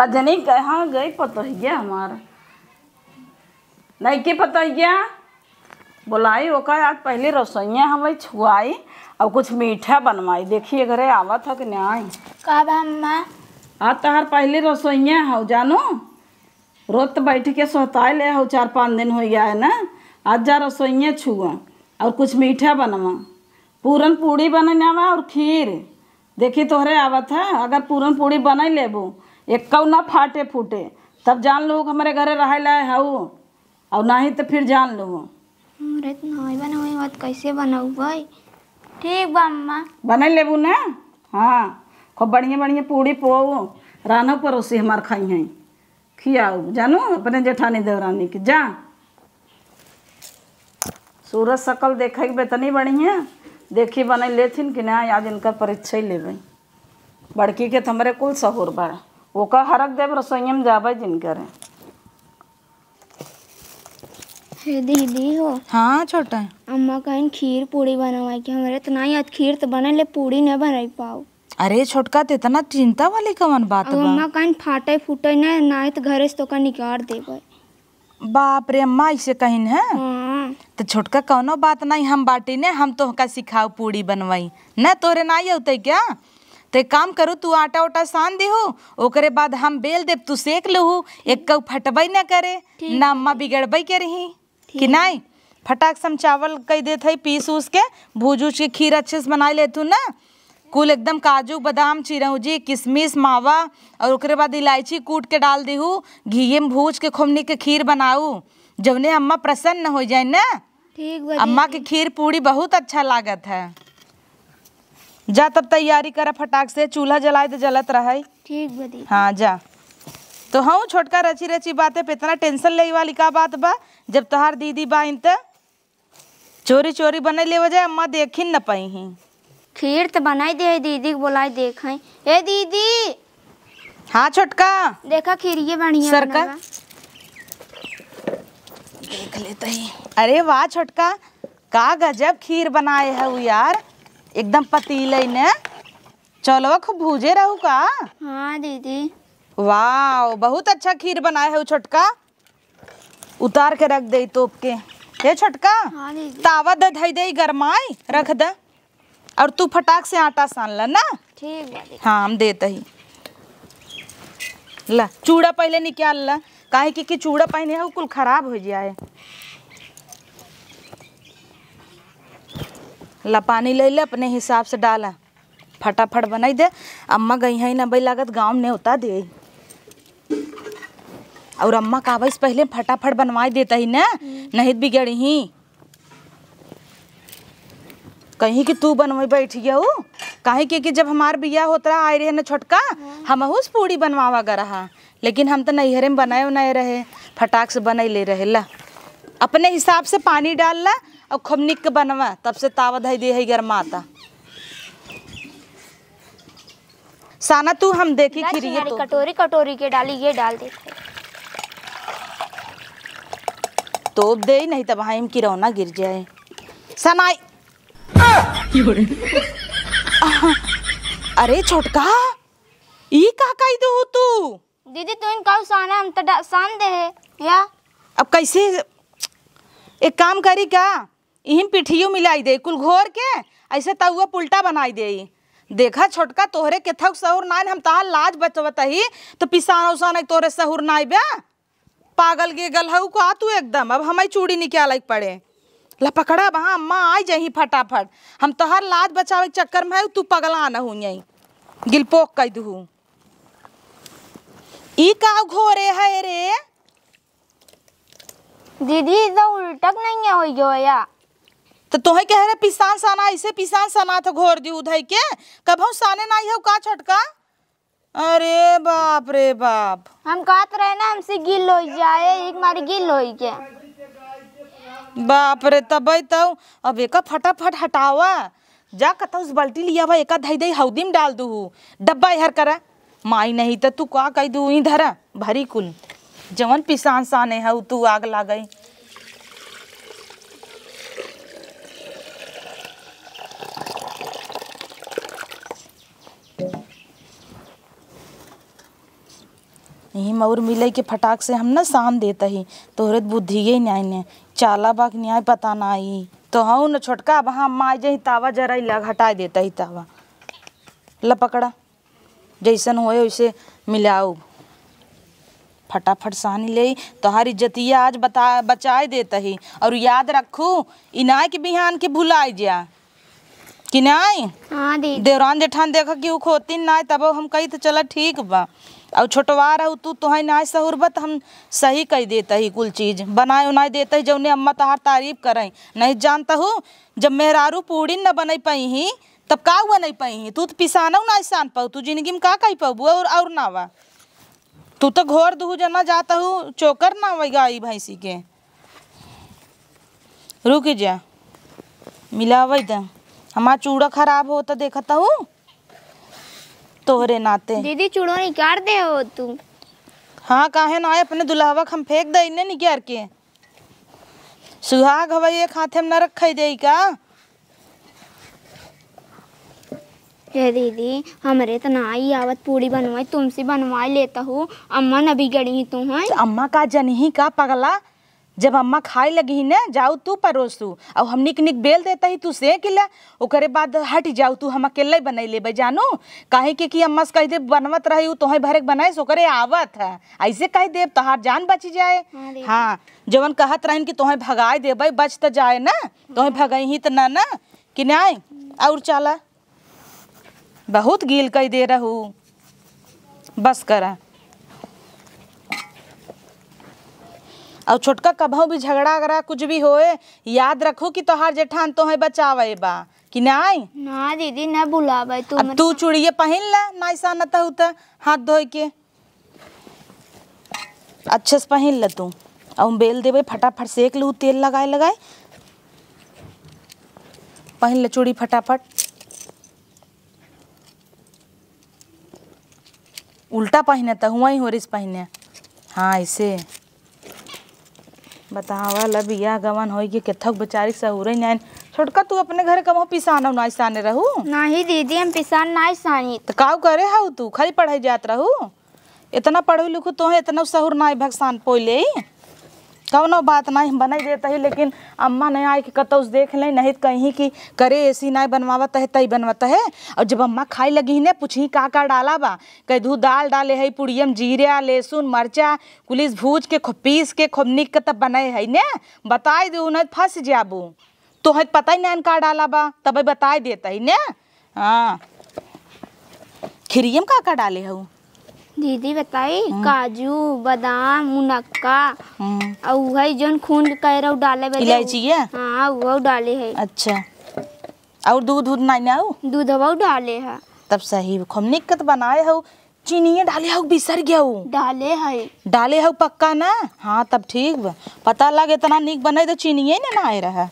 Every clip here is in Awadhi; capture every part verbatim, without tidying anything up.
का जनी कहाँ गई पतोहिया हमार? नइकी पतोहिया, बोलाई ओका, आज पहले रसोइया हवई छुआई और कुछ मीठा बनवाई। देखी घरे आवत ह कि नाई। का बा अम्मा? आज तहार पहले रसोइया हव जानू, रोज त बैठ के सोहताए ले हव, चार पाँच दिन हो गया है ना। आज जा रसोइया छुआ और कुछ मीठा बनवा, पूरन पूड़ी बने जावा और खीर। देखी तोहरे आवत है, अगर पूरन पूड़ी बनई लेबू, एक्कउ ना फाटे फूटे, तब जान लो कि हमरे घरे रहै लाए हऊ, और नाहीं तो फिर जान लो। हमरे तो नाहीं बनावे आवत, कैसे बनउबै? ठीक बा अम्मा। बनई लेबू ना? हाँ, खूब बढ़िया बढ़िया पूड़ी पोऊ, रानो पड़ोसी हमार खाई हैं। खियाऊ जानू अपने जेठानी देवरानी के। जा, सूरज सकल देखे के बेतनी बढ़िया, देखी बनई लेथिन कि ना, आज इनकर परीक्षा ही लेबै। बड़की के त हमरे कुल सहूर बा, ओका हरक देब रसोइया में जाबै जिन करे। हे दीदी हो। हाँ छोटा। अम्मा कहिन खीर पूड़ी बनवाई के, हमरे त नाहीं आज खीर त बनई ले, पूड़ी न बनई पाऊ। अरे छोटका, त इतना चिंता वाली कवन बात अब बा? अम्मा कहिन फाटै फूटै न, नाहीं त घरे से तोका निकार देबै। बाप रे अम्मा, ऐसे कहिन है? हाँ। त छोटका कौनो बात नाहीं, हम बाटी ने, हम तोहका सिखाऊ पूड़ी बनवाई। न तोरे नाहीं अउतै क्या? त एक काम करू, तू आटा ओटा सान दिहू, ओकरे बाद हम बेल देब, तू सेक लूहू, एक्कउ फटबै न करे, ठीक। न अम्मा बिगड़बै करिहीं। कि ठीक। नाहीं, फटाक से हम चावल कई देत हई, पीस उस के, भूज उज के खीर अच्छे से बनाई लेतू ना। कुल एकदम काजू, बादाम, चिरौंजी, किशमिश, मावा और ओकरे बाद इलायची कूट के डाल दिहू, घीये में भूज के खूब निक के खीर बनाऊ, जौने अम्मा प्रसन्न हो जाए ना। ठीक बा अम्मा दीदी। के खीर पूड़ी बहुत अच्छा लागत है। जा तब तैयारी करा फटाक से, चूल्हा जलाए दे, जलत रहै। ठीक बा दीदी। हाँ जा। तो हूँ छोटका रची रची बातें पे इतना tension लेई वाली का बात बा, जब तोहार दीदी बाइन त चोरी चोरी बनई लेवे जाए, अम्मा देखिन न पइहीं। खीर त बनाई दे है, दीदी के बोलाई देखई। ए दीदी। हाँ छोटका। देखा खीरिये बढ़िया सरका। बनल बा। देख लेते ही। अरे वाह छोटका, का गजब खीर बनाए हऊ यार, एकदम पतीले ने। चौलवा खूब भूजे रहू का? हाँ दीदी। वाह, बहुत अच्छा खीर बनाए हऊ छोटका। उतार के रख दे तोप के। हे छोटका, हाँ दीदी। तावा दे धई दे गरमाई, रख दे। और तू फटाक से आटा सान ला ना। ठीक बा दीदी। हाँ, हम देत ही। ला, चूड़ा पहले निकाल ला, काहे कि, कि चूड़ा पहने है, वो कुल खराब हो जाए। ला, पानी ले ले, अपने हिसाब से डाला, फटाफट बनाई दे। अम्मा गई हैं ना, भाई लागत गाँव में नेवता दे। और अम्मा का आवे से पहले फटाफट बनवाई देता ही ना, हम्म। नहीं तो बिगड़ी ही। कहीं कि तू बनवे बैठ गया हो, काहे कि, कि जब हमार बियाह होत रहा, आए रहे ना छोटका, हाँ। हमहू से पूड़ी बनवावा ग रहा, लेकिन हम तो नैहरे में बनाए उनाए रहे, फटाक से बनई ले रहे। ला, अपने हिसाब से पानी डाल ला और खूब निक के बनवा, तब से तावा धई दे है गरमाता। साना तू हम देखी ला खीरिये चिनारी तो। कटोरी कटोरी के डाली, ये डाल देते। तोप दे, नहीं तब हाइम किरौना गिर जाए। सनाई। अरे छोटका, ई का कई दू तू? दीदी, तू इनका साना हम त डा-, सान दे है, या? अब कैसे एक काम करी का, इहिम पिठियो मिलाई दे, कुल घोर के ऐसे तउआ पुल्टा बनाई दे। देखा छोटका, तोहरे केथक सहूर नाइन, हम तहार लाज बचवत ही, तो पिसान उसान तोहरे सहूर नाई बे। पागल गेगल हऊ का तू एकदम, अब हमई चूड़ी निकाले के पड़े। ला पकड़ा बा, अम्मा आई जही फटाफट, हम तोहार लाज बचावे के चक्कर में है, तू पगला न हुई, गिलपोक कई दुहू। ई का घोरे है रे? दीदी, ई तो उल्टक नहीं है, होई गयो या? तो तोहे कह रहे पिसान साना, ऐसे पिसान साना तो घोर दी उधई के, कबहू साने नाई हो का छोटका? अरे बाप रे बाप। हम कहत रहे ना, हमसे गिल होई जाए, एक मारी गिल होई के। बाप रे, तबई तो अब एका फटाफट हटावा। जा कतौ से बाल्टी लियावा, एका धई धई हौदी में डाल दूहू। डब्बा एहर करा। माई नहीं त तू का कई दू, ई धरा, भरी कुल। जवन पिसान साने हऊ तू आग लागई। यही मउर मिलइ के फटाक से हम न सान देत ही, तोहरे त बुद्धिये नाहीं ने, चाला बा कि नाहीं पता नाहीं। तो हऊ न छोटका, अब हम माई जही तावा जराई लग हटाए देत ही तावा। ल पकड़ा, जइसन होए वइसे मिलाउ। फटाफट सानी लेई, तोहार इज्जतिया आज बता, बचाए देत ही। अउर याद रखू, ई नाहीं कि बिहान के भुलाइ जा। कि नाहीं? हाँ दीदी। देवरान जेठान देखा कि उ खोतिन नाहीं, तबो हम कही त चला ठीक बा। अउर छोटवा रहू तू, तोहई नाहीं सहूर बा त हम सही कहि देत ही कुल चीज। बनाए उनाए देत ही जउने अम्मा तोहार तारीफ करइ। नहीं जानत हू, जब मेहरारू पूड़ी न बनइ पइहीं, तब का हुआ नहीं पइहीं? तू त पिसानउ नाहीं सान पाऊ, तू जिनगी में का कहि पउबू अउर, अउर नावा। तू त घोर दुहू जना जात हू, चोकर नावा गाई भइँसी के। रुकि जा, मिलावइ द। हमार चूड़ा खराब होत देखत हू, तोहरे नाते। दीदी, चूड़ो निकार देहो तू। हाँ, काहे नाहीं, अपने दुलहवा क हम फेंक दइने निकार के। सुहाग हवइ, एक हाथे में न रखइ देई का? ए दीदी, हमरे त नाहीं आवत पूड़ी बनवाई, तुमसे बनवाइ लेत हू। अम्मा न बिगड़िहीं तोहई। त अम्मा का जनही का पगला? जब अम्मा खाइ लगिहीं न, जाउ तू परोसू, अउ हम निक निक बेल देत ही, तू सेंक ले, ओकरे बाद हटि जाउ तू, हम अकेल्लइ बनइ लेबइ जानू। काहे के कि अम्मा से कहि दे बनवत रही, उ तोहई भरे क बनाइस, ओकरे आवत ह, अइसे कहि देब, तोहार जान बचि जाए। हाँ, दीदी। हाँ, जवन कहत रहिन कि तोहई भगाइ देबइ, बच त जाए न, तोहई भगइहीं त न, न, कि नाहीं? अउर चाला। बहुत गील कइ दे रहू। बस करा। अउर छोटका, कबहूँ भी झगड़ा अगड़ा कुछ भी होए, याद रखू कि तोहार जेठान तोहई बचावइ बा, कि नाहीं? ना दीदी, ना भुलावइ तू। अब तू चूड़िये पहिन ला, नाहीं सानत हू त हाथ धोइ के। अच्छे से पहिन ले तू। अउ हम बेल देबइ, फटाफट सेंक लू तेल लगाए लगाए। पहिन ले चूड़ी फटाफट। उल्टा पहिने त हुआँ ही होरिस पहिने। हाँ, अइसे। बतावा, ल बियाह गवन होइ के केथक बेचारी सहूरे नाइन। छोटका, तू अपने घरे कबहूँ पिसान नाहीं साने रहू? नाहीं दीदी, हम पिसान नाहीं सानी। त काउ करे हऊ तू? खाली पढ़इ जात रहू? एतना पढ़ू लिखू, तोहे एतना सहूर नाहीं भगसान पोइले। कउनो बात नाहीं, हम बनइ देत ही, लेकिन अम्मा नहीं आए कि कतौ से देख लें, नहीं त कहीं कि करे एसी नाहीं बनवावत है, तई बनवत है। अउर जब अम्मा खाइ लगिहीं न, पुछिहीं का का डाला बा, कहि दू दाल डाले है, पुड़ियम जीरा, लहसुन, मरचा, कुलिस भूज के, खूब पीस के, खूब निक के तब बनइ है न, बताइ दू, नहीं त फँस जाबू। तोहे त पता ही नाहीं का डाला बा, तबे बताइ देत ही न। हाँ। खिरियम का का डाले हऊ? दीदी बताई, हम्म। काजू, बादाम, मुनक्का, हम्म। अउ उहइ जउन खून के कहे रहू डाले बदे। इलायची है? हाँ, उहउ डाले है। अच्छा। अउर दूध, दूध नाहीं न हऊ? दूधवउ डाले है। तब सही, खूब निक के त बनाए हऊ। चीनिये डाले हऊ, बिसर गयू। डाले है। डाले हऊ पक्का न? हाँ, तब ठीक बा। पता लगे एतना निक बनइ त चीनिये न, न आए रहा।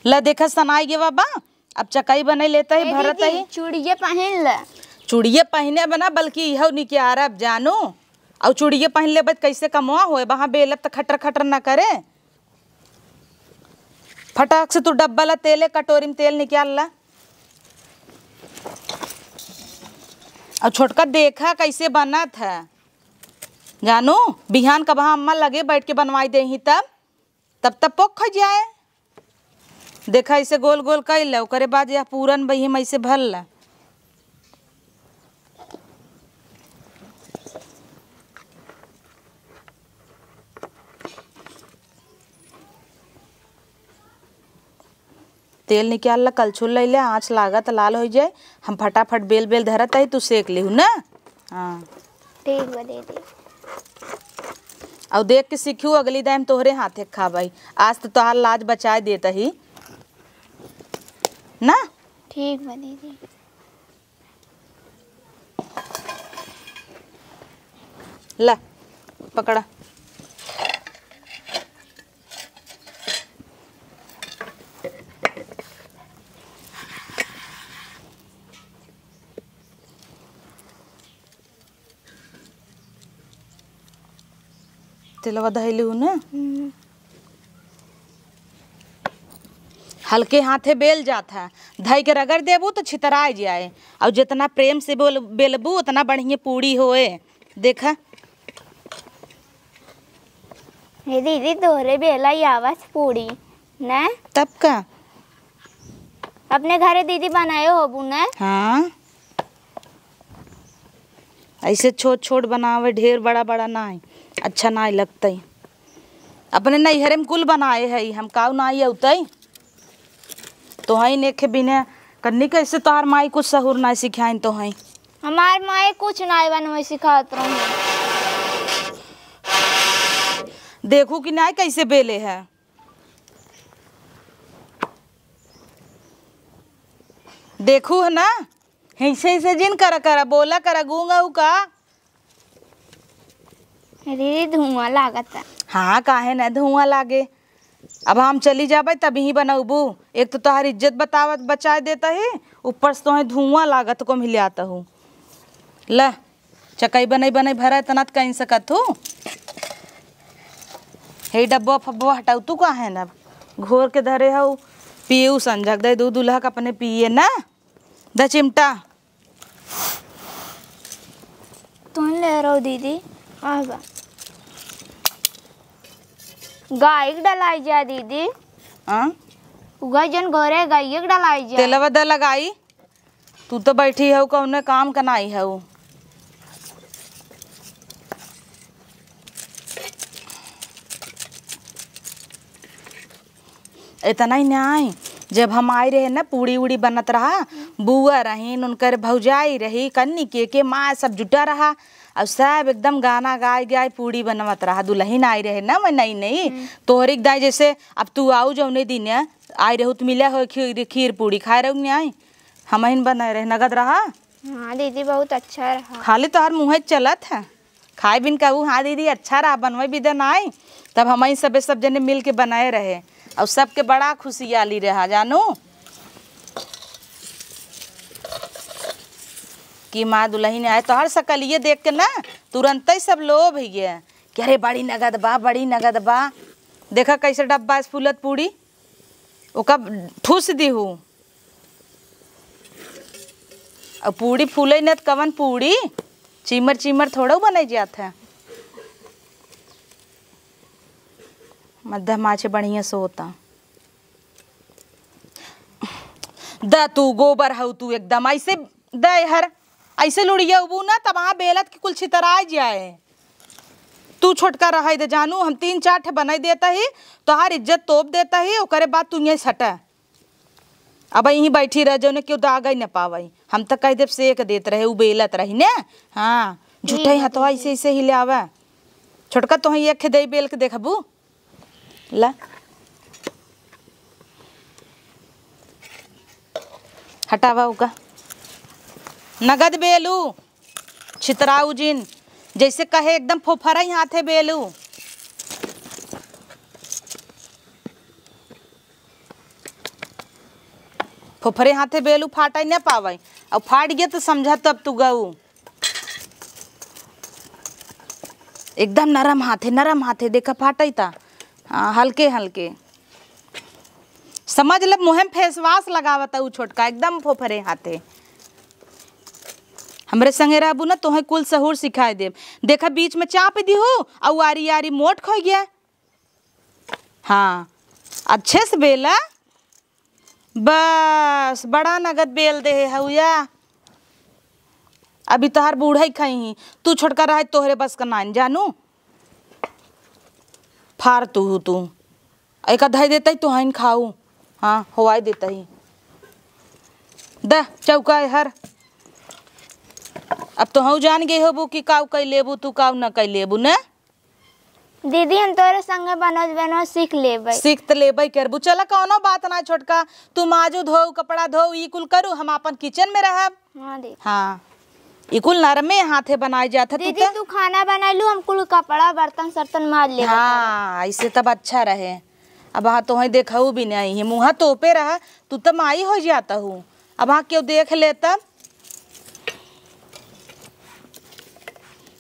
ल देखा सनाइ गवा बा। अब चकई बनइ लेत ही, ए भरत दीदी, ही। चूड़िये पहिन ले। चूड़िये पहिने बना, बल्कि इहउ निकियारब जानू। अउ चूड़िये पहिन लेबे त कइसे कमवा होए, वहाँ बेलब त खटर खटर न करे। फटाक से तू डब्बा ला तेले, कटोरी में तेल निकाल ला। अउ छोटका देखा कइसे बनत है जानू, बिहान कबहा अम्मा लगे बैठ के बनवाई देही तब। तब तब पोक हो जाए। देखा, ऐसे गोल गोल कइल, ओकरे बाद यह पूरन बही में ऐसे भर ला। तेल निकाल ला, कलछुल ले ले, आँच लागत लाल हो जाए। हम फटाफट बेल बेल धरत आई, तू सेक लेहू ना। हाँ। ठीक बा दीदी। अउ देख के सीखू, अगली दाई हम तोहरे हाथे खाबई। आज तो तोहार लाज बचाए देत ही ना। ठीक बा दीदी। ला, पकड़ा। तेलवा धइलू ना? हम्म। हल्के हाथे बेल जात है, धइ के रगड़ देबू तो छितराइ जाए। अउ जितना प्रेम से बोल, बेलबू उतना बढ़िया पूड़ी होए। देखा, हे दीदी, तोहरे बेला ही आवत पूड़ी, ने? तब का? अपने घरे दीदी बनाए होबू, ने? हाँ। ऐसे छोट छोट बनावे, ढेर बड़ा बड़ा नाई, अच्छा नाई लगतई। अपने नैहरे में कुल बनाए है, हम काऊ नाई अउतई। तोहई नेखे बिना कन्नी कैसे तोहार माई कुछ सहूर नाई सिखाइन तोहई। हमार माई कुछ नाई बनवे सिखात रही। देखू कि नाई कैसे बेले है। देखू है ना, हिंसे हिंसे जिन करा करा, बोला करा, गूंगा हऊ का? अरे, धुआं लागत है। हाँ, काहे ना धुआं लागे? अब हम चली जाबे तब ही बनौबू। एक तो तोहार इज्जत बतावत बचाए देता ही, ऊपर से तोहे धुआं लागत को मिलियात हूँ। ल, चकई बनई बनई भरा इतना त कहीं सकत हूँ। हे डब्बा फब्बा हटाऊ तू काहे ना? घोर के धरे हऊ, पीऊ संझक दे दू दुल्हा के अपने पिए ना। द चिमटा। तुम ले रहो दीदी। आवा। गाय के डलाई जा दीदी। हाँ? उगा जन घरे गाय के डलाई जा। तेलवा द लगाई। तू तो बैठी हऊ, कौने काम का नाई हऊ। इतना ही नाई, जब हम आई रहे ना, पूड़ी उड़ी बनत रहा, बुआ रहीन, उनकर भौजाई रही, कन्नी के, के माँ सब जुटा रहा, और सब एकदम गाना गाए गाए पूड़ी बनवत रहा। दुल्हन आई रहे ना, मैं नई नई, हम्म। तोहरी के दाई जैसे अब तू आऊ जौने दिन आई रहू, तो मिला हो खीर, खीर पूड़ी खाए रहू कि नाई? हमहिन बनाए रहे, नगद रहा। हाँ दीदी, बहुत अच्छा रहा। खाली तोहर मुँहे चलत है, खाए बिन कहू, "हाँ दीदी, अच्छा रहा, बनवे भी दे नाई।" तब हमही सबे सब जने मिल के बनाए रहे, और सबके बड़ा खुशियाली रहा, जानू, कि माँ दुल्हन आए। तोहर सकलिए देख के ना तुरंतई सब लोभ ही गए कि "अरे, बड़ी नगद बा, बड़ी नगद बा।" देखा कैसे डब्बा से फूलत पूड़ी, ओका ठूस दीहू। अब पूड़ी फूले न त कवन पूड़ी, चीमर चीमर थोड़ा बनाई जात है। मध्यम आँच बढ़िया से होता। द तू गोबर हऊ तू एकदम, ऐसे द हर, ऐसे लुड़िया उबू ना, तब वहाँ बेलत के कुल छितराए जाए। तू छोटका रहे दे जानू, हम तीन चार ठे बनाई देता ही, तोहार इज्जत तोप देता ही, ओकरे बाद तू यहीं सटा। अब यहीं बैठी रह, जौने केहू दागै न पावै। हम त कह देब सेक देत रहे, उबेलत रही ने। हाँ, झूठै ठीक है, हथवा ठीक है। ऐसे, ऐसे हिलावा। छोटका, तोहई एक खे देई बेल के देखबू? ला। हटावा ओका। नगद बेलू। छितराऊ जिन, जैसे कहे एकदम फोफरई हाथे बेलू। फोफरे हाथे बेलू, फाटै न पावै, और फाट गया तो समझा तब तू गऊ। एकदम नरम हाथे, नरम हाथे, देखा फाटै ता। हाँ, हल्के हल्के। समझ ले, मुँहे में face wash लगावत उ छोटका, एकदम फोफरे हाथे। हमरे संगे रहबू ना, तोहे कुल सहूर सिखाए देब। देखा, बीच में चाप दिहू, अउ आरी आरी मोट खोइ गया। हाँ, अच्छे से बेला। बस, बड़ा नगद बेल देहे हउया। अभी तोहार बूढ़ई खइहीं, तू छोटका रहे, तोहरे बस का नाइन जानू। फार तू हू तू। एका धइ देतई, तोहइन खाऊ। हाँ, होवाई देतई। द, चौका हर। अब तोहू जान गए होबू कि काऊ कइ लेबू, तू काऊ न कइ लेबू, न? दीदी, हम तोरे संगे बनोज बनोज सीख लेबै। सीख त लेबै करबू। चला, कौनो बात ना छोटका, तू माजू धोऊ, कपड़ा धोऊ, ई कुल करू, हम आपन kitchen में रहब। हाँ दीदी। हाँ, ई कुल नरमे हाथे बनाए जात है, तू दीदी, त तू खाना बनाइलू, हम कुल कपड़ा बर्तन सर्तन माज लेबै। हाँ, ऐसे तब अच्छा रहे। अब हाँ, तोहे देखऊ भी नहीं है, मुँहा तोपे रहा, तू त माई हो जाता हूँ। अब हाँ, केहू देख ले तब।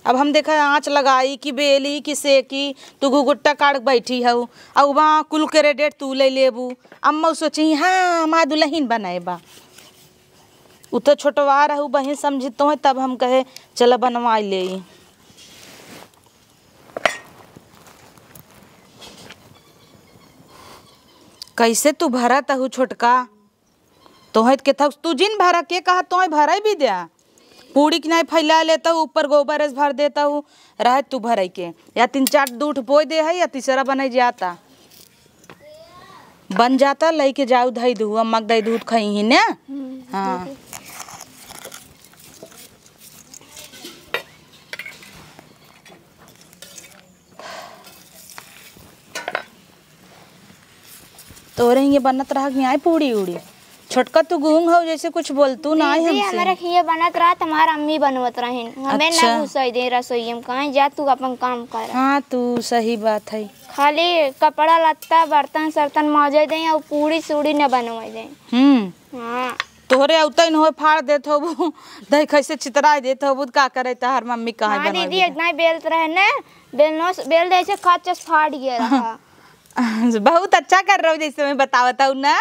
अब हम देखा आँच लगाई कि बेली कि सेकी, तू घुघुट्टा काढ़ के बैठी हऊ, अब वहाँ कुल credit तू ले लेबू। अम्मा सोची, "हाँ, हमार दुलहिन बनाए बा।" उ तो छोटवा रहू बहिन समझी तोहे, तब हम कहे, "चला बनवाई लेई।" कैसे तू भरत हऊ छोटका? तोहे के थक तू जिन भरा के कहा तोहे भराई भी द्या। पूड़ी के नाई फैला लेत हऊ, ऊपर गोबर एस भर देत हऊ, रहे तू भराई के। या तीन चार दूठ बोई दे है या तीसरा बनाई जाता। बन जाता, लइके जाऊ धई दूँ, अम्मा के दई दूध खइहीं ने। हम्म, हाँ। दे दे। तोरे हिये बनत रहा कि आए पूड़ी उड़ी? छोटका तू गूंग हऊ, जैसे कुछ बोलतू ना आए दीदी, हमसे। हमारे हिये बनत रहा, हमार अम्मी बनवत रहिन, हमें ना अच्छा। घुसाई दे रसोई में, कहीं जा तू अपन काम कर। हाँ, तू सही बात है। खाली कपड़ा लत्ता, बर्तन सर्तन माजे दे और पूड़ी सूड़ी न बनवाई दे। हम्म। हाँ। तोहरे अउतइन होए फाड़ देत होबू, दही कैसे चितराई देत होबू, का करे तहार मम्मी कहाँ हाँ बनावे दीदी, दे? इतना ही बेलत रहे ने, बेलनो से, बेल दे से खच्चस फाट गया रहा। बहुत अच्छा कर रहो, जैसे मैं बतावत हूँ ना,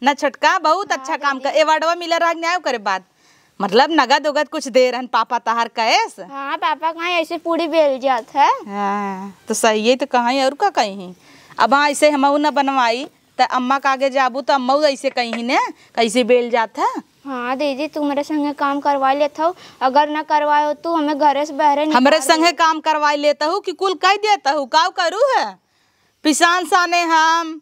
ना छोटका, बहुत अच्छा हाँ काम कर। दीदी। ए वार्डवा मिला रहा न्याय करे बात, मतलब नगद उगद कुछ दे रहन पापा तहार कैस? हाँ, पापा कहाँ ऐसे पूड़ी बेल जात है। हाँ, तो सही है, तो कहाँ और का कहीं। अब हाँ, ऐसे हमहू ना बनवाई, त अम्मा के आगे जाबू त अम्मा ऐसे कहीं ने, कैसे बेल जात है। हाँ दीदी, तू मेरे संगे काम करवा लेत हऊ, अगर ना करवाए हो तू हमें घरे से बहरे निकाल हमरे संगे दे। काम करवा लेत हऊ कि कुल कह देत हऊ, काव करू है? पिसान साने हम।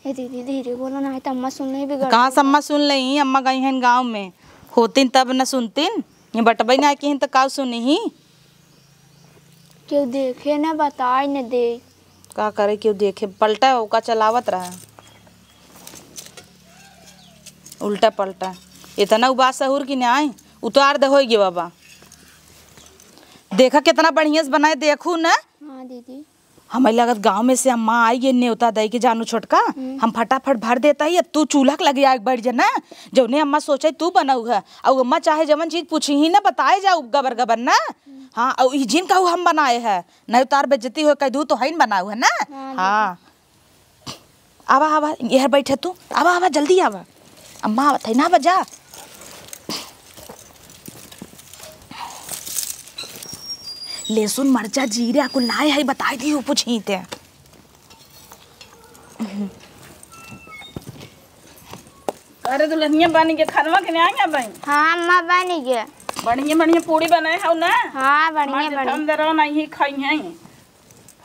ए दीदी, धीरे बोलो, ना तो अम्मा सुन ले, बिगड़ कहाँ से जाएगा। अम्मा सुन ले? अम्मा गई हैं गाँव में, होतिन तब न सुनतिन, ये बटबई ना किहिन त काव सुनी ही। केहू देखे ना, बताए न दे। का करे, केहू देखे, पलटा ओका चलावत रहा, उल्टा पलटा। इतना उबास सहूर की न्याय, उतार दे, होई गे बाबा। देखा कितना बढ़िया से बनाए, देखू न। हाँ दीदी। हमें लगत गाँव में से अम्मा आई गे न्योता दई के, जानू छोटका, हम्म। हम फटाफट भर देता ही, अब तू चूल्हा के लगे आके बैठ जा ना, जौने अम्मा सोचे तू बनाऊ है, और अम्मा चाहे जवन चीज पूछी ही ना, बताए जाऊ गबर गबर ना। हाँ, और ई जिन कहू हम बनाए है, नहीं उतार बेइज्जती हो, कह दू तो हईन बनाऊ है ना। हाँ, हाँ। आवा, आवा, इहर बैठे तू, आवा, आवा, जल्दी आवा, अम्मा आवत है ना, बजा। लहसुन, मरचा, जीरा कुल नाय है, बताई दी, पूछी ते। अरे दुल्हनिया बनी के खनवा के नहीं आएंगे भाई? हाँ अम्मा, बनी के। बढ़िया बढ़िया पूड़ी बनाए हऊ ना? हाँ, बढ़िया हमार बढ़िया। जेठम दे रहो ना, यही खाई हैं।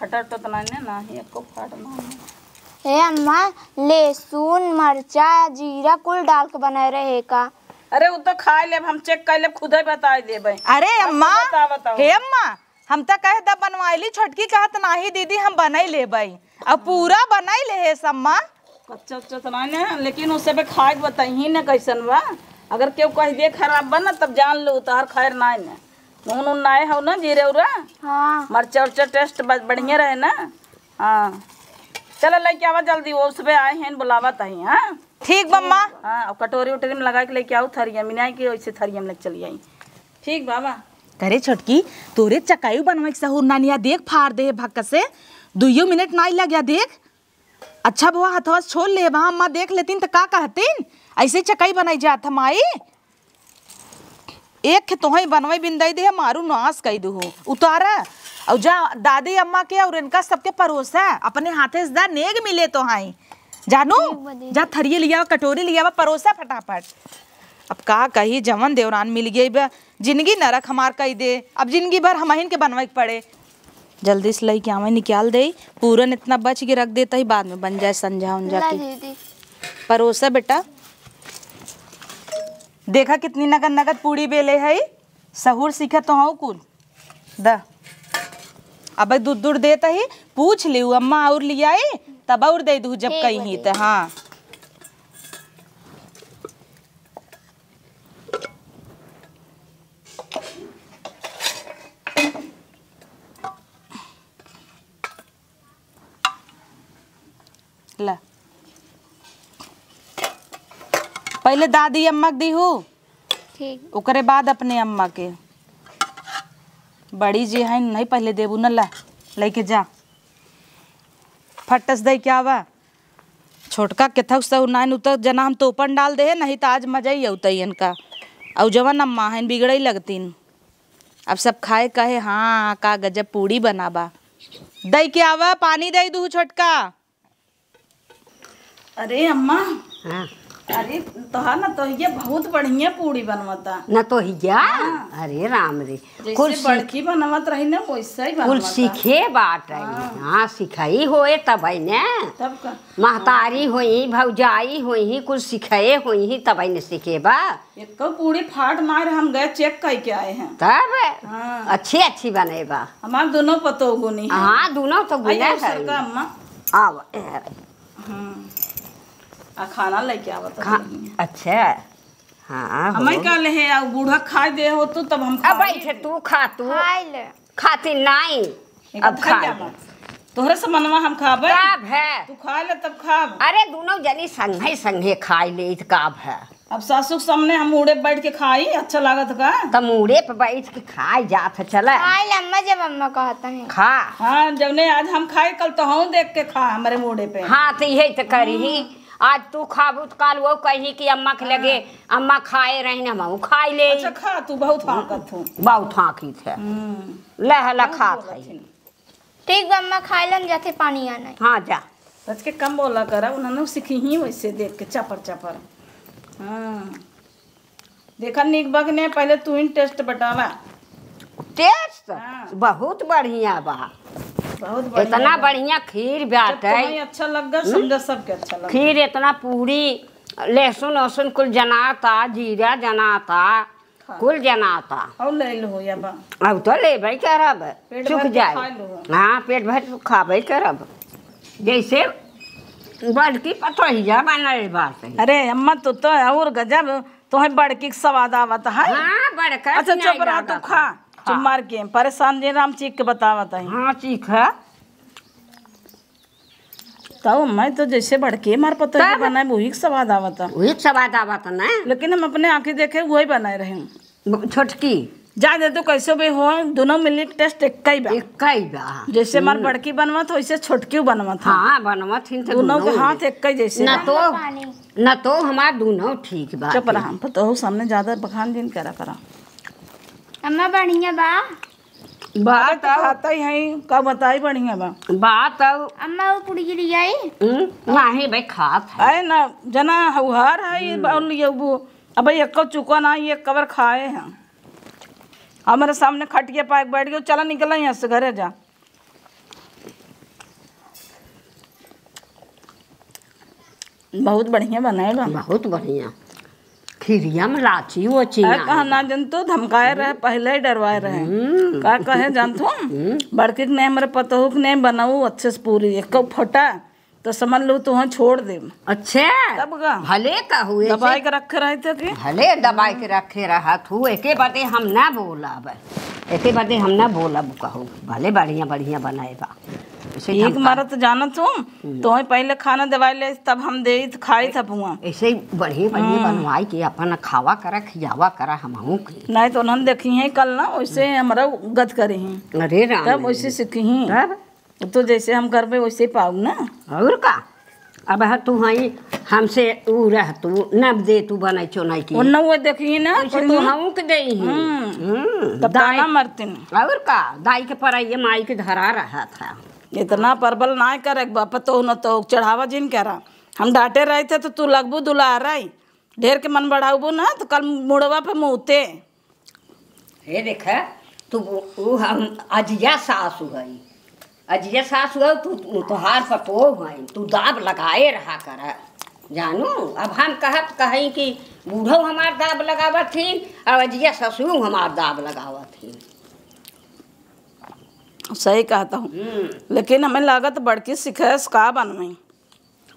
फटा उटा तो नाहीं ना, नाहीं, एको फाट ना है। ए अम्मा, लहसुन, मरचा, जीरा कुल डाल के बनाए रहे का? अरे, उ तो खाए लेब, हम check कर लेब, खुदे बताए देबे। अरे अब अम्मा, तू बतावत हऊ। हे अम्मा, हम त कहे द बनवाइली, छोटकी कहत नाही दीदी, हम बनाई लेबे। अब पूरा बनाई ले हे अम्मा। कच्चा उच्चा तो नाहीं ना, लेकिन उसे पे खाए के बताई ना कैसन बा। अगर केहू कह दे खराब बा ना, तब जान लो, तोहर खैर नाहीं ना। नून उन नाय हौ ना, जीरे उरा? हाँ। मरचा उरचा taste ब-, बढ़िया रहे ना? हाँ। चलो, लइके आवा जल्दी, वो उसबे आए हैं, बुलावत हैं, हाँ? ठीक बा अम्मा। हाँ, और कटोरी उटोरी में लगा के लइके आओ, थरिया में, नाहीं कि वैसे थरिया में लेके चली आई। ठीक बाबा। करे छोटकी, तोरे चकाई बनवे के सहूर नानिया, देख फाड़ दे भक्क से, दुइयो मिनट नाहीं लग्या, देख। अच्छा बुआ, हथवा से छोड़ ले, वहाँ अम्मा देख लेतीन त का कहतीन? ऐसे चकई बनाई जात है माई? एक खे तोहई बनवई बिन दई दे, मारू नाश कई दू हो। उतारा, और जा दादी अम्मा के और इनका सबके परोसा, अपने हाथे से दा, नेग मिले तोहई। जानू, ठीक बा दीदी। जा थरिये लियावा, कटोरी लियावा, परोसा फटाफट। अब का कही, जवन देवरान मिल गई बा, जिंदगी नरक हमार कई दे, अब जिंदगी भर हमहिन के बनवे के पड़े। जल्दी से लइके आवे, निकाल दे। पूरन इतना बच के रख देता ही, बाद में बन जाए संझा उंझा ला के। दीदी। परोसा बेटा। देखा कितनी नगद नगद पूड़ी बेले है। सहूर सीखे तो हऊ कुल। द। अब दूध दूध देता ही, पूछ लियो अम्मा और लियाई, तब और दे दू जब ठीक कही बा ही दीदी। त। हाँ। ला। पहले दादी अम्मा के दीहू, ठीक। ओकरे बाद अपने अम्मा के। बड़ी जे है नहीं पहले देबू न, ला, लइके जा। फटस दे क्या बा? छोटका केथक से नाइन उतर जना हम तोपन डाल दे, नहीं त आज मजा ही अउतई इनका। अउ जवन अम्मा हइन बिगड़ई लगतीन। अब सब खाए कहे, हाँ, का गजब पूड़ी बना बा। दई के आवा, पानी दई दू छोटका। अरे अम्मा, हाँ। अरे तोहार नतोहिया बहुत बढ़िया पूड़ी बनवता। नतोहिया? हाँ। अरे राम रे, जैसे कुल सीख- बड़की बनवत रही ना, वैसे ही कुल बनवता। सीखे बाटे। हाँ। हाँ, सिखाई होए तबै ने। तब का? महतारी होई, भौजाई होई, कुल सिखाए होई, तबै ने सीखे बा। एको पूड़ी फाट ना रहे, हम गए check करके आए हैं। तब? हाँ। अच्छी, अच्छी बने बा। हमार दोनों पतोह गुनी है। हाँ, दोनों तो गुने आइए, है। सर का अम्मा। आव, ए। हम्म। आ खाना लेके आवत खा-, रहनी है। अच्छा। हाँ, हमें हो। का ले है, आ बूढ़ा खाए दे हो तो तब हम अब खाए बैठे थे। तू खा, तू। खाए ले। खाती नाई। एक अब खाए ले। तोहरे से मनवा हम खाबे। का भे? तू खा ले तब खाब। अरे, दोनों जनी संगे संगे खाए ले, इत का भे? अब सासू के सामने हम मुड़े बैठ के खाई, अच्छा लागत का? त मुड़े पे बैठ के खाए जात है, चला। खाए ले अम्मा, जब अम्मा कहत है। खा। हाँ, जब ने आज हम खाए, कल तो हम देख के खा हमरे मुड़े पे। हाँ, तो यही तो करी ही। हम्म। आज तू खाबू त काल वो कही कि अम्मा के लगे, हाँ। अम्मा खाए रही, हम खाए ले। अच्छा खा, तू बहुत हाँकत हो। बहुत हाँकित है। हम्म। ले हला बहुत खात है। बोलत है। ठीक बा अम्मा, खाए लन जाते पानी आना है। हाँ, जा। बच के कम बोला करा, उन्होंने सीखी ही वैसे देख के चपर चपर। हाँ। देखा नीक बा कि नहीं, पहले तू ही taste बतावा। Taste? हाँ। बहुत बढ़िया बा। बहुत बढ़िया इतना बा। बढ़िया खीर जब बाटे। तुम्हें अच्छा लग गया, हम्म? समझा सबके अच्छा लग गया। खीर इतना पूरी, लहसुन वहसुन कुल जनाता, जीरा जनाता, हाँ। कुल जनाता। और ले लो या बा। अब तो लेबे करब, पेट चुक भर के जाए। खा लो। हाँ, पेट भर के खाबे करब। जैसे बड़की पतोहिया बनल बाटे। अरे अम्मा, तू तो और गजब, तोहे बड़की के स्वाद आवत है। हाँ, बड़का अच्छा, के चुप नहीं रहा, तू लागत खा। है। चुप खा। मार के, परेशान जे राम चीख के बतावत है। हाँ, चीख है। तब मैं तो जैसे बड़के मार पतोह के तब? बनाए, वही के स्वाद आवत है। वही के स्वाद आवत है ना। लेकिन हम अपने आँखें देखे, वही बनाए रहे। ब-, छोटकी। जा दे, तू कैसे भी हो, दोनों मिली के taste एक ही बा। एक ही बा। जैसे हमार हम्म। बड़की बनवत, वैसे छोटकी बनवत है। हाँ, बनवत हिन तो दोनों दोनों के हाथ मिली। एक ही जैसे ना बा। तो, पानी। ना तो हमार दोनों ठीक बा। चुप रहा, पतोह सामने ज्यादा बखान जिन करा करा। अम्मा बढ़िया बा। बात अबे तो आउ। खाता ही है, का बताई बढ़िया बा। बात आउ। अम्मा वो पुड़िया ले आई? हम्म, नाही भाई खात है। आए ना, जना हउहार है, ये हम्म। बाउल लिए वो। अबे एक चुका ना, ये कवर खाए हैं। हमारे सामने खटिया पाए बैठ गयो, चला निकला यहाँ से घरे जा। बहुत बढ़िया बनाए बा। बहुत बढ़िया। खीरिया में लाची ओची अरे ना कहा है। ना जन तू धमकाए रहे, पहले ही डरवाए रहे। हम्म। का कहे जान तू? हम्म। बड़की के नहीं, हमरे पतोहू के नहीं बनाऊ अच्छे से पूरी, एक फोटा तो समझ लो तुहाँ छोड़ दे। अच्छे। तब का? भले कहू, ऐसे दबाई के रखे रहे थे कि? भले दबाई के रखे रहा तू, एके बदे हम ना बोलब, एके बदे हम ना बोलब कहू, भले बढ़िया बढ़िया बनाए बा। ऐसे एक हम मारा तो जानत हूँ, हम्म। तोहे पहले खाना देवाई ले, तब हम देई त खाई था पुआ। ऐसे ही बढ़िया बढ़िया हम्म। बनवाई के अपन खावा करा, खियावा करा हमहू के। नहीं तो उन्हन देखी हैं कल ना, वैसे हम्म। हमरा गद करी हैं। अरे राम तब रे। वैसे सीखी हैं। तब? तो जैसे हम करबे वैसे पाऊ ना। और का? अब है तू हई, हमसे ऊ रह तू, न दे तू बनाई चोनाई की। उन्ना वो देखी ना, वैसे कोई तू ना। हऊ के देई ही। हम्म। हम्म, तब दाई ताना मरतिन। और का? दाई के परैया माई के धरा रहा था। इतना परबल ना करे के बा, पतोह न तो चढ़ावा जिन करा। हम डांटे रहे थे तो तू लगबू दुलार आई। ढेर के मन बढ़ाउबू ना तो कल मुड़वा पे मुँहते। हे देख, तू उ हम अजिया सासु हई, अजिया सासु हई, तू, तू तोहार पतोह हई, तू दाब लगाए रहा कर। जानू, अब हम कहत कहीं कि बूढ़ो हमार दाब लगावत ही और अजिया ससुरो हमार दाब लगावत ही। सही कहत हूँ। हम्म। लेकिन हमें लागत बड़की सिखेस का बनवई।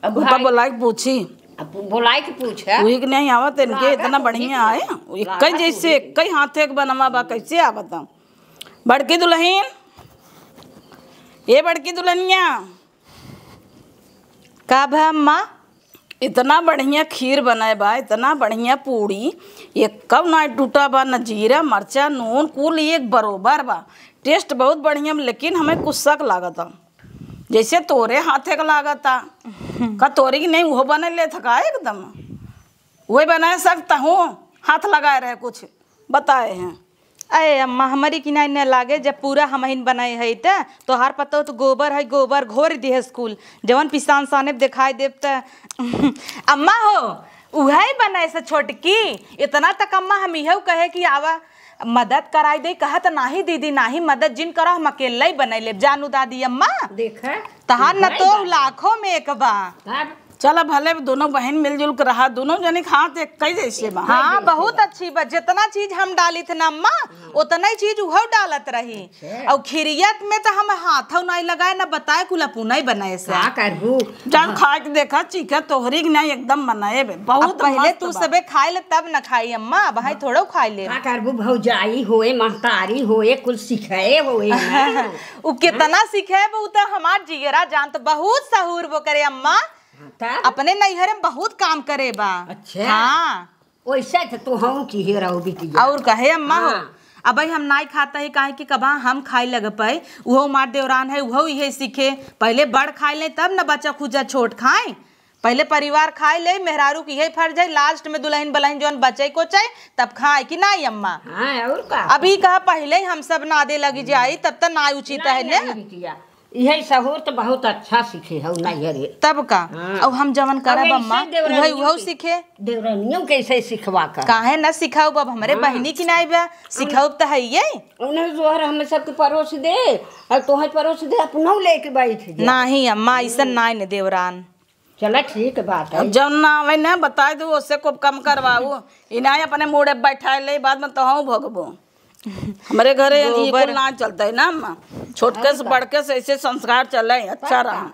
अब उनका भाई, बोलाई के पूछी। अब बोलाई के पूछ, है? वही के नहीं आवत, इनके लागत इतना वही बढ़िया के आए। लागत इक्के जैसे, वही के। इक्के हाथे के बनवा बा, कैसे आवत हम? बड़की दुल्हन, ए बड़की दुल्हनिया। का भा अम्मा? इतना बढ़िया खीर बनाए बा, इतना बढ़िया पूड़ी, एक्कउ ना टूटा बा, न जीरा, मरचा, नून, कुल एक बरोबर बा। Taste बहुत बढ़िया, लेकिन हमें कुछ शक लागत बा। जैसे तोरे हाथे क लागता। का तोरी की नहीं उहो बने लेत का एकदम? उहे बनाए सकता हूँ, हाथ लगाए रहे कुछ बताए हैं। अरे अम्मा, हमरी किनाई न लागे, जब पूरा हमहिन बनाए है त। तोहार पतोह त गोबर है, गोबर घोर दिहे स्कूल, जवन पिसान साने देखाई देब त। अम्मा हो, उहे बनाए से छोटकी। इतना तक अम्मा हम इहउ कहे कि आवा मदद कराई दे, कहत नाही दीदी, नाही मदद जिन करो, हम अकेले ही बनाई लेब। जानू दादी अम्मा, देखा, तहार न तो लाखों में एक बा। तब चला भले दोनों बहिन मिलजुल के रहा, दोनों जने के हाथ एक ही जैसे बा। हाँ, बहुत अच्छी बा। जितना चीज हम डाली थे ना अम्मा, उतना ही चीज उहो डालत रही। अच्छा। और खिरियत में तो हम हाथों नहीं लगाए, ना बताए, कुल अपना ही बनाए से। का करबू? जब खाए के देखा, चीखे तोहरी के नहीं, एकदम बनाए बे। बहुत अब पहले मस्त तू बा। सबे खाए ले तब न खाई अम्मा, अब हाई थोड़ो खाए ले। का करबू? भौजाई होए, महतारी होए, कुल सिखाए होए ना। उ कितना सिखाए बा, उ तो हमार जिगरा जान तो बहुत सहूर बो करे अम्मा। हाँ, तब? अपने नैहरे में बहुत काम करे बा। अच्छा। हाँ। वैसे तो तू हूँ की हे रहो बिटिया। और कहे अम्मा हो, हाँ। अबही हम नाई खाता ही, काहे कि कबा हम खाए लग पाए, उहो मार देवरान है, उहो इहे सीखे। पहले बड़ खाए ले, तब न बच्चा खुजा छोट खाए। पहले परिवार खाए ले, मेहरारू की यही फर्ज है, लास्ट में दुल्हन बलहन जौन बचे को चाहे, तब खाए कि नाई अम्मा? हाँ, और का? अभी कहा पहले ही हम सब नादे लगी जाई, तब तक नाई उचित नाई, है ने। नाई बिटिया। इहे सहूर तो बहुत अच्छा सीखे हउ नैहरे। तब का? हाँ। अब हम जवन अब करब ऐसे अम्मा, देवरानियों उहे, उहे के, सीखे। देवरानियों के ऐसे सिखवा कर। काहे न सिखाउब? अब हमरे हाँ। बहिनी की नाई बा, सिखाउब त है ये। उन्हें जोहर हमें सबके परोस दे, और तोहे परोस दे, अपनहु लेके बैठ जा। नाही अम्मा, ऐसन नाई न देवरान। चला ठीक बात है। अब जौन ना आवे ना, बताए दू, ओसे खूब कम करवाऊ। इनाय अपने मूड़े बैठाए ले, बाद में तोहू भोगबो। हमरे घरे ई गोबर। कुल ना चलता है ना अम्मा। छोटके से बड़के से ऐसे संस्कार चले, अच्छा रहा।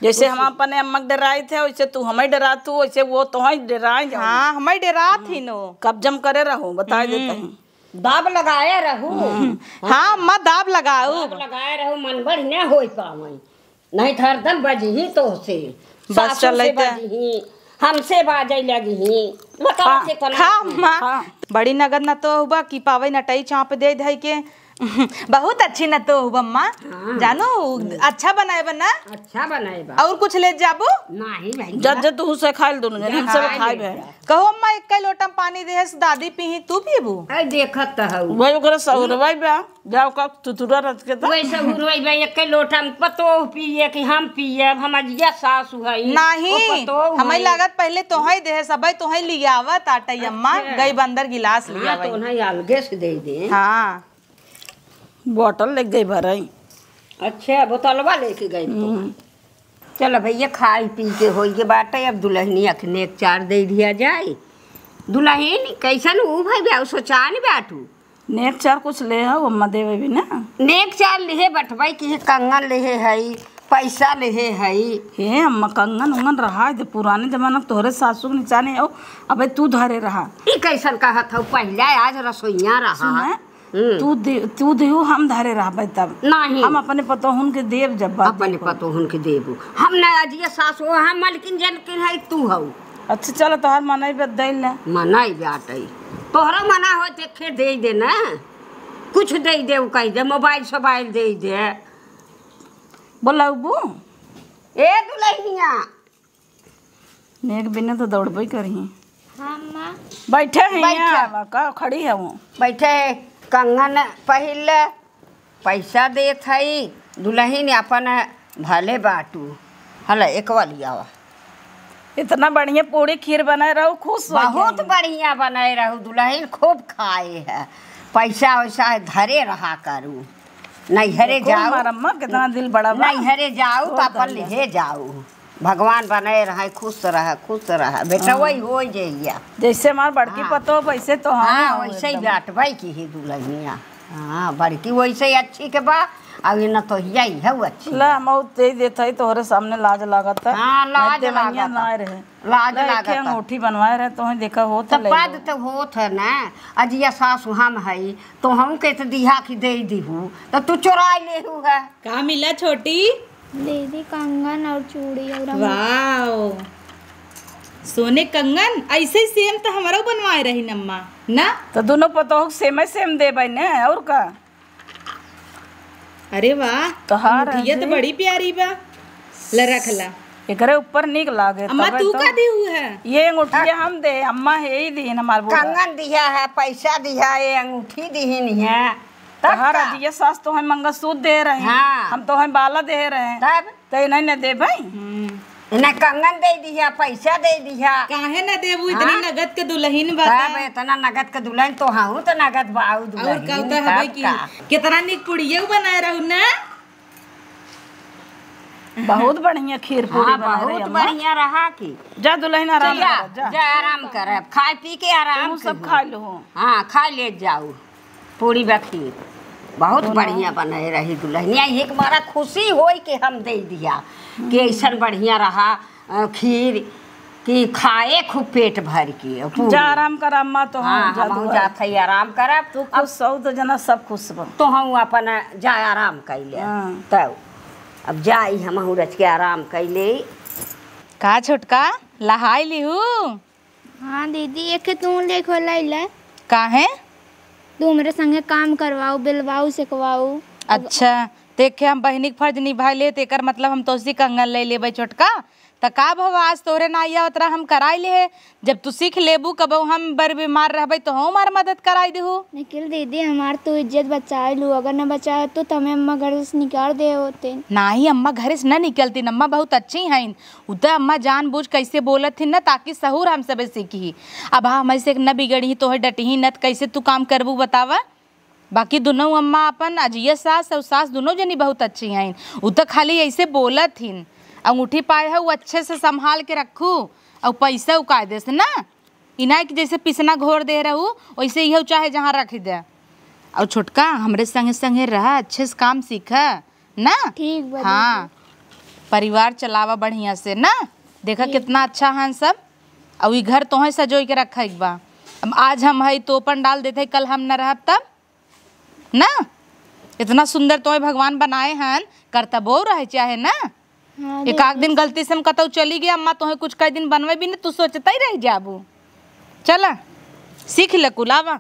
जैसे हम अपने अम्मा के डराई थे, वैसे तू हमें डरा, तू वैसे वो तोहई डराए जाओ। हाँ, हमें डरा थी नो। कब्जम करे रहो, बताए देते हैं। दाब लगाए रहू। हाँ अम्मा, दाब लगाऊ। दाब लगाए रहू, मन बढ़िया होई पावई। नहीं तो हरदम बजही तोहसे। बस सासू से चलैते। बजही, हमसे बाजै लगही। बताओ खा, कितना खा, अम्मा। खा। बड़ी नगद न तो हुआ कि पावे नटई चाँप दे धई के। बहुत अच्छी न तो हुआ, अम्मा। हाँ। जानू, अच्छा बनाए बा ना? अच्छा बनाए बा। और कुछ ले जाबू? नहीं भाई। जब जे तू से खाइल दोनों जने, हम सब खाए खाए बे। बे। कहो अम्मा, एक लोटा में पानी दे है, दादी पीही, तू पीबू? अरे देखत तो हऊ। भाई ओकरा सहुरवाई बा। जाओ का तुतुरा रच के तो। वैसे हुरवई बे, एक लोटा में पतोह पिए कि हम पिए, अब हम अजिया सासु हई, नहीं, ओ पतोह हमें हई। लागत पहले तोहई देहे, सबई तोहई लियावत आटई अम्मा, अच्छा। गई बंदर गिलास हाँ, लियावई। तो उन्हें अलगे से दे दे। हाँ। बोतल ले गई भरई। अच्छा, बोतलवा लेके गई तो। हम्म। चल भैया, खाई पी के होई के बाटे, अब दुल्हनिया के नेक चार दे दिया जाए। दुल्हन कैसन ऊ भाई बे, सोचान बाटू? नेक चार कुछ ले हो अम्मा, देवे भी ना। नेक चार लिहे बटवाई की है, कंगन लिहे हई, पैसा लिहे हई। हे अम्मा, कंगन उंगन रहा है, पुराने जमाना के तोहरे सासू के निशाने हो, अबे तू धरे रहा। ई कैसन कहत हऊ? पहले आज रसोइया रहा। सुना, हम्म। तू दे, तू देहू, हम धरे रहबे तब। नहीं। हम अपने पतोहुन के देब जब बात अपने देखो। पतोहुन के देबू। हम ना अजिया सास हो, हम मलकिन जनकिन है, तू हऊ। अच्छा चलो, तोहार मनई बे दे ले। मनई बाटई। तोहरा मना हो तो खेर दे दे ना। कुछ दे दे, उ कह दे, मोबाइल सोबाइल दे दे। बोलबू? ए दुल्हनिया। नेक बिना तो दौड़बे करही। हाँ, माँ। बैठे हैं बैठे। यहाँ, का खड़ी है वो? बैठे है, कंगन पहिर ले, पैसा देत हई, दुल्हन अपन भले बाटू। हला, एक वाली आवा। इतना बढ़िया पूड़ी खीर बनाए रहू, खुश हो बहुत गई। बढ़िया बनाए रहू, दुल्हन खूब खाए है। पैसा वैसा धरे रहा करू, नैहरे देखो जाऊ। हमार अम्मा कितना दिल बड़ा बा। नैहरे जाऊ तो बहुत अपन बढ़िया। लिहे जाऊ। भगवान बनाए रहे, खुश रह, खुश रह, बेटा, हाँ। वही हो जइया। जैसे हमार बड़की हाँ। पतोह, वैसे तो हम हाँ, हो वैसे ही एकदम। बाटबै की ही दुल्हनिया। हाँ, बड़की वैसे ही अच्छी के बा, अब ये न तो हिया ही है वो अच्छी। ला, हम दे देत हई, तोहरे सामने लाज लागत है। हाँ, लाज नहीं, देवैया लागत है। ना रहे। लाज ला, एक लागत है। अंगूठी बनवाए रहे, तोहे देखा होत तो है, ले पद लो। तो होत है ना, अजिया सासु हम हई, तो हम के तो दिहा की दे दीहू, तो तू चोराए लेहू है। का मिला छोटी? दीदी, कंगन और चूड़ी और अंगूठी। वाओ, सोने कंगन, ऐसे ही सेम तो हमरो बनवाए रही अम्मा ना। तो दोनों पतोह के सेम ही सेम देबै ने, और का? अरे वाह, तोहार अंगूठिया तो है। बड़ी प्यारी बा। ले रख ला। एकरे ऊपर नीक लागे, अम्मा, तबे तू तो। का दिहू है? ये अंगूठिया हम दे, अम्मा हे ही दीन हमार बूढ़ा। कंगन दिहा है, पैसा दिहा, ये अंगूठी दीन है। तब तहार का? अजिया सास तो हम मंगलसूत्र दे रहे हैं, हाँ। हम तो हम बाला दे रहे हैं। तब? तो इन्हें न दे भाई। हम्म। इन्हें कंगन दे दिहा, पैसा दे दिहा। काहे न देबू, इतनी हाँ? नगद के दुल्हन बा। तब इतना नगद के दुल्हन तो हूँ, तो नगद बाऊ और दुल्हन, कल तो हवे तब की का? कितना निक पुड़िया बनाए रहू ना। बहुत बढ़िया खीर पूरी हाँ, बनाए बहुत रही अम्मा। बढ़िया रहा की। जा दुल्हन आराम चला, कर, जा। जा आराम कर, अब खाए पी के आराम तुम सब कर। खा लो। हाँ, खा ले जाओ पूरी बा खीर। बहुत तो ना। बढ़िया बनाए रही दुल्हनिया, एक बारा खुशी होई के हम दे दिया कि हम्म। ऐसन बढ़िया रहा अ, खीर कि खाए खूब पेट भर के, अ, पूरी। जा आराम कर अम्मा, तो हाँ, हम जा हमहू दुआ। जात हई आराम करब। तू अब खुश हो तो जना सब खुश बा। तो हम अपन जा आराम कैले। हाँ। तब अब जाई हमहू रच के आराम कैले। का छोटका, लहाई लिहू? हाँ दीदी, एक तू लेख वाला इला। काहे? तू हमरे संगे काम करवाऊ, बेलवाऊ, सेकवाऊ। अच्छा, देखे हम बहिनी के फर्ज निभाए ले, तेकर मतलब हम तोसी कंगन ले लेबै छोटका। त का भवा, आज तोहरे ना आवत रहा, हम कराई ले है। जब तू सीख लेबू, कबहू हम बर बीमार रहबै, तो हमार मदद कराई देहू। निखिल दीदी, हमार तू इज्जत बचाए लू, अगर न बचाए तो तमे अम्मा घर से निकाल दे होते। नाही, अम्मा घर से न निकलती, अम्मा बहुत अच्छी हैं। उ त अम्मा जानबूझ कैसे बोलत ही न, ताकि सहूर हम सबे सीखी। अब हम ऐसे न बिगड़ी, तोहे डटही न, त कैसे तू काम करबू बतावा? बाकी दुनों अम्मा अपन अजिया सास और सास दुनों जनी बहुत अच्छी हैं। उ त खाली ऐसे बोलत हिन। अंगूठी पाए है, उ अच्छे से संभाल के रखू, और पैसा उ कायदे से ना, इनाय कि जैसे पिसना घोर दे रहू, वैसे इहो चाहे जहाँ रख दे। और छोटका, हमरे संगे संगे रहा, अच्छे से काम सीखा ना। ठीक बा हाँ, दीदी। परिवार चलावा बढ़िया से ना। देखा ठीक। कितना अच्छा है सब। और ई घर तोहे सजोई के रखे के बा। अब आज हम हई तो पंडाल देते, कल हम न रहब तब ना। इतना सुंदर तोहे भगवान बनाए हन, करतबो रहे चाहे ना। हाँ, एक आध दिन गलती से हम कतौ चली गई, अम्मा तोहे कुछ कई दिन बनवे भी न, तू सोचता ही रह जाबू। चला, सीख ले कुल, आवा।